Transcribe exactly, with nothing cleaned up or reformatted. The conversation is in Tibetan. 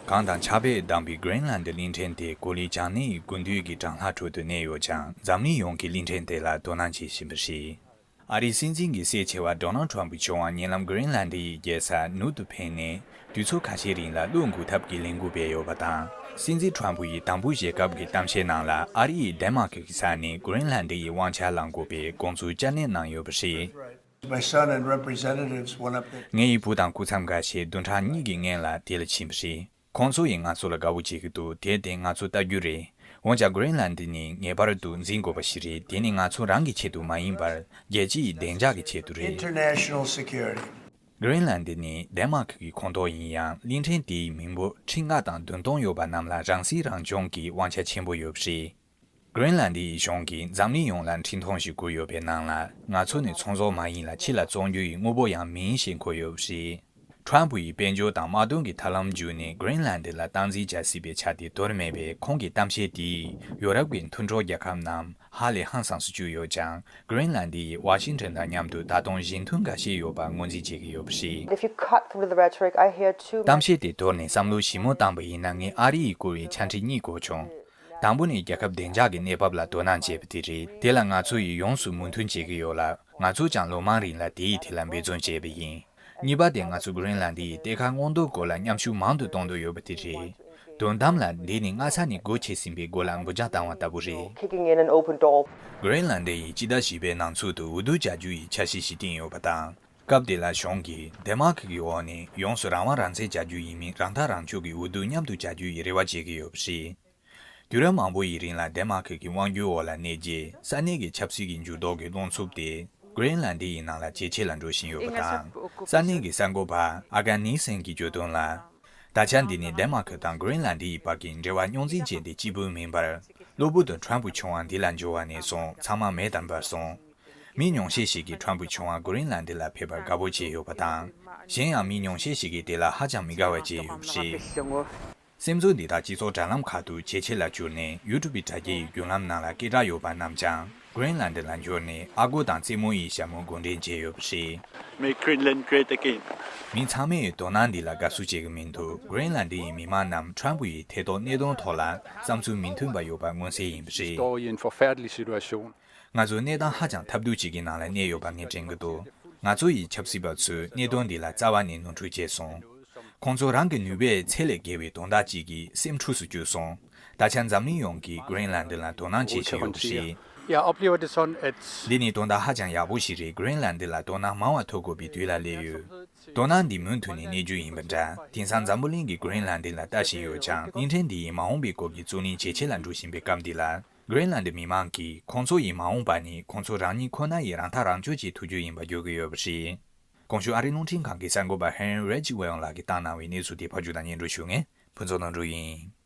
གངས་དང་ཆར་པས་བསྡམས་པའི་Greenland་གླིང་ཕྲན་དེ་གོ་ལའི་གྱང་སྣེ་ཡི་དགུན་དུས་ཀྱི་གྲང་ལྷགས་ཁྲོད་དུ་གནས་ཡོད་ཀྱང་། འཛམ་གླིང་ཡོངས་ཀྱིས་གླིང་ཕྲན་དེ་ལ་དོ་སྣང་བྱེད་བཞིན་པ་རེད། ཨ་རིའི་སྲིད་འཛིན་གྱི་སྲས་ཆེ་བ་Donald Trump་མཆོག་ཉེ་ལམ་Greenland་ཡི་རྒྱལ་ས་ནུབ་ཏུ་ཕེབས་ནས་དུས་ཚོད་ཁ་ཤས་རིང་ལ་བློ་འགུག་ཐབས་ཀྱི་ལས་འགུལ་སྤེལ་ཡོད་པ་དང་། སྲིད་འཛིན་Trump་ཡིས་དང་པོ་བཞེས་སྐབས་ཀྱི་གཏམ་བཤད་ནང་ལ་ཨ་རི་ཡིས་Denmark་གི་ས་ནས་Greenland་ཡི་དབང་ཆ་བླང་དགོས་པའི་དགོངས་ཚུལ་བསྐྱར་ནན་གནང་ཡོད་པ་རེད། My son and representatives went up there. ངེད་ཡི་བུ་དང་སྐུ་མཚམས་འགའ་ཤས་བདུན་ཕྲག་གཉིས་ཀྱི་སྔོན་ལ་དེ་ལ་ཕྱིན་པ་རེད། ཁོང་ཚོ་ཡིས་ང་ཚོ་ལ་དགའ་བོ་བྱེད་ཀྱི་འདུག་དེར་བརྟེན་ང་ཚོ་ལྟ་རྒྱུ་རེད། འོན་ཀྱང་Greenland་ནི་ངེས་པར་དུ་འཛིན་དགོས་པ་ཞིག་རེད། དེ་ནི་ང་ཚོ་རང་གི་ཆེད་དུ་མ་ཡིན་པར་རྒྱལ་སྤྱི་ཡི་བདེ་འཇགས་ཀྱི་ཆེད་དུ་རེད། International security. Greenland་ནི་Denmark་གི་ཁོངས་གཏོགས་ཡིན་ཡང་། གླིང་ཕྲན་དེའི་མི་འབོར་ཁྲི་ལྔ་དང་བདུན་སྟོང་ཡོད་པ་རྣམས་ལ་རང་སྲིད་རང་སྐྱོང་གི་དབང་ཆ་ཆེན་པོ་ཡོད་པ་རེད། Greenland་ཡི་གཞུང་གིས་འཛམ་གླིང་ཡོངས་ལ་འཕྲིན་ཐུང་ཞིག་བསྐུར་ཡོད་པའི་ནང་ལ། ང་ཚོ་ནི་ཚོང་ཟོག་མ་ཡིན་ལ་ཕྱི་ལ་བཙོང་རྒྱུ་ཡི་དངོས་པོ་ཡང་མིན་ཞེས་འཁོད་ཡོད་པ་རེད། Trump་ཡིས་དཔལ་འབྱོར་དང་དམག་དོན་གྱི་ཐབས་ལམ་བརྒྱུད་ནས་Greenland་ལ་སྟངས་འཛིན་བྱ་སྲིད་པའི་ཆ་དེ་དོར་མེད་པས། ཁོང་གི་གཏམ་བཤད་དེས་ཡོ་རོབ་ཀྱི་མཐུན་གྲོགས་རྒྱལ་ཁབ་རྣམས་ཧ་ལས་ཧང་སངས་སུ་བསྐྱུར་ཡོད་ཀྱང་། Greenland་ཡིས་Washington་དང་མཉམ་དུ་ད་དུང་ཞི་མཐུན་འགའ་ཤས་ཡོད་པར་ངོས་འཛིན་བྱེད་ཀྱི་ཡོད་པ་རེད། If you cut through the rhetoric, I hear too much. གཏམ་བཤད་དེ་དོར་ནས་བསམ་བློ་ཞིབ་མོ་བཏང་པ་ཡིན་ན། ངས་ཨ་རི་ཡིས་བསྐུར་བའི་ཆ་འཕྲིན་གཉིས་གོ་བྱུང་། དང་པོ་ནི་རྒྱལ་ཁབ་བདེ་འཇགས་ཀྱི་གནས་བབ་ལ་དོ་སྣང་བྱས་པ་དེ་རེད། དེ་ལ་ང་ཚོ་ཡིས་ཡོངས་སུ་མོས་མཐུན་བྱེད་ཀྱི་ཡོད་ལ། ང་ཚོས་ཀྱང་ལོ་མང་རིང་ལ་དེའི་ཐད་ལ་འབད་བརྩོན་བྱས་པ་ཡིན། གཉིས་པ་དེ་ང་ཚོ་Greenland་ཡི་གཏེར་ཁ་སྔོག་འདོན་སྐོར་ལ་མཉམ་ཞུགས་མང་དུ་གཏོང་འདོད་ཡོད་པ་དེ་རེད། དོན་དམ་ལ་འདི་ནི་སྔ་ས་ནས་སྒོ་ཕྱེ་ཟིན་པའི་སྒོ་ལ་འབུད་རྒྱག་བཏང་བ་ལྟ་བུ་རེད། Kicking in an open door. Greenland་ཡིས་སྤྱི་ཟླ་བཞི་པའི་ནང་ཚུད་དུ་འོས་བསྡུ་བྱ་རྒྱུ་ཡི་འཆར་གཞི་ཞིག་བཏིང་ཡོད་པ་དང་། སྐབས་དེ་ལ་གཞུང་གིས་Denmark་གི་འོག་ནས་ཡོངས་སུ་རང་དབང་རང་བཙན་བྱ་རྒྱུ་ཡིན་མིན་རང་ཐག་རང་གཅོད་ཀྱི་འོས་བསྡུ་མཉམ་དུ་བྱ་རྒྱུ་ཡི་རེ་བ་བྱེད་ཀྱི་ཡོད་པ་རེད། དུས་རབས་མང་པོ་ཡི་རིང་ལ་Denmark་གི་དབང་སྒྱུར་འོག་ལ་གནས་རྗེས། ས་གནས་ཀྱི་ཆབ་སྲིད་ཀྱི་འགྱུར་ལྡོག་གི་རླུང་འཚུབ་དེ་Greenland་ཡི་ནང་ལ་ཇེ་ཆེ་ལ་འགྲོ་བཞིན་ཡོད་པ་དང་། ས་གནས་ཀྱི་གསར་འགོད་པ་Agnes་གིས་བརྗོད་དོན་ལ། ད་ཆ་འདི་ནི་Denmark་དང་Greenland་ཡི་བར་གྱི་འབྲེལ་བ་རྙོག་འཛིང་ཅན་དེ་གཅིག་པུ་མིན་པར། གློ་བུར་དུ་Trump་ཆུང་བ་འདི་ལ་འབྱོར་བ་ནས་བཟུང་ཚང་མ་མེད་དམ་པར་སོང་། མི་ཉུང་ཤས་ཤིག་གིས་Trump་ཆུང་བ་Greenland་ལ་ཕེབས་པར་དགའ་པོ་བྱས་ཡོད་པ་དང་། གཞན་ཡང་མི་ཉུང་ཤས་ཤིག་གིས་དེ་ལ་ཧ་ཅང་མི་དགའ་བ་བྱས་ཡོད་པ་རེད། སེམས་ཚོར་འདི་དག་སྤྱི་ཚོགས་དྲ་ལམ་ཁག་ཏུ་ཇེ་ཆེ་ལ་གྱུར་ནས། YouTube་གི་དྲ་རྒྱའི་བརྒྱུད་ལམ་ནང་ལ་སྐད་གྲགས་ཡོད་པ་རྣམས་ཀྱང་Greenland་ལ་འབྱོར་ནས་ཨ་སྒོར་དང་རྩེད་མོ་ཡི་ཞྭ་མོ་མགོ་འདྲེན་བྱས་ཡོད་པ་རེད། Make Greenland great again. མི་ཚང་མས་དོ་སྣང་འདི་ལ་དགའ་བསུ་བྱེད་ཀྱི་མི་འདུག Greenland་ཡི་མི་མང་རྣམས་Trump་ཡི་ཐད་གཏོང་གནད་དོན་ཐོག་ལ་བསམ་ཚུལ་མི་མཐུན་པ་ཡོད་པ་མངོན་གསལ་ཡིན་པ་རེད། Står i en forfærdelig situation. ང་ཚོ་གནས་སྟངས་ཧ་ཅང་ཐབས་སྡུག་ཅིག་གི་ནང་ལ་གནས་ཡོད་པ་ངས་དྲན་གྱི་འདུག་ང་ཚོ་ཡི་ཆབ་སྲིད་པ་ཚོས་གནད་དོན་འདི་ལ་རྩ་བ་ནས་ནོར་འཁྲུལ་བྱས་སོང་། ཁོང་ཚོ་རང་གི་ནུས་པའི་ཚད་ལས་བརྒལ་བའི་དོན་དག་ཅིག་གིས་སེམས་འཁྲུགས་སུ་བསྐྱུར་སོང་། ད་ཆ་འཛམ་གླིང་ཡོངས་ཀྱིས་Greenland་ལ་དོ་སྣང་བྱེད་བཞིན་ཡོད་པ་རེད། Ja, oplever det sådan, at འདི་ནི་དོན་དག་ཧ་ཅང་ཡག་པོ་ཞིག་རེད། Greenland་ལ་དོ་སྣང་མང་བ་ཐོབ་དགོས་པའི་དུས་ལ་སླེབས་ཡོད། དོ་སྣང་འདི་མུ་མཐུད་ནས་གནས་རྒྱུ་ཡིན་པ་འདྲ། དེང་སང་འཛམ་བུ་གླིང་གིས་Greenland་ལ་ལྟ་བཞིན་ཡོད་ཀྱང་། གླིང་ཕྲན་འདི་ཡི་མ་འོངས་པའི་སྐོར་གྱི་རྩོད་གླེང་ཇེ་ཆེ་ལ་འགྲོ་བཞིན་པའི་སྐབས་འདི་ལ། Greenland་མི་མང་གིས་ཁོང་ཚོ་ཡི་མ་འོངས་པ་ནི་ཁོང་ཚོ་རང་ཉིད་ཁོ་ན་ཡི་རང་ཐག་རང་གཅོད་ཀྱི་ཐུགས་རྒྱུད་ཡིན་པ་བརྗོད་ཀྱི་ཡོད་པ་རེད། གོང་ཞུས་ཨ་རིའི་རླུང་འཕྲིན་ཁང་གི་གསར་འགོད་པ་Henry Ridgwell་ལགས་ཀྱིས་བཏང་གནང་བའི་གནས་ཚུལ་དེ་ཕབ་སྒྱུར་དང་སྙན་སྒྲོན་ཞུ་མཁན་ཕུན་ཚོགས་ནོར་འབྲུག་ཡིན།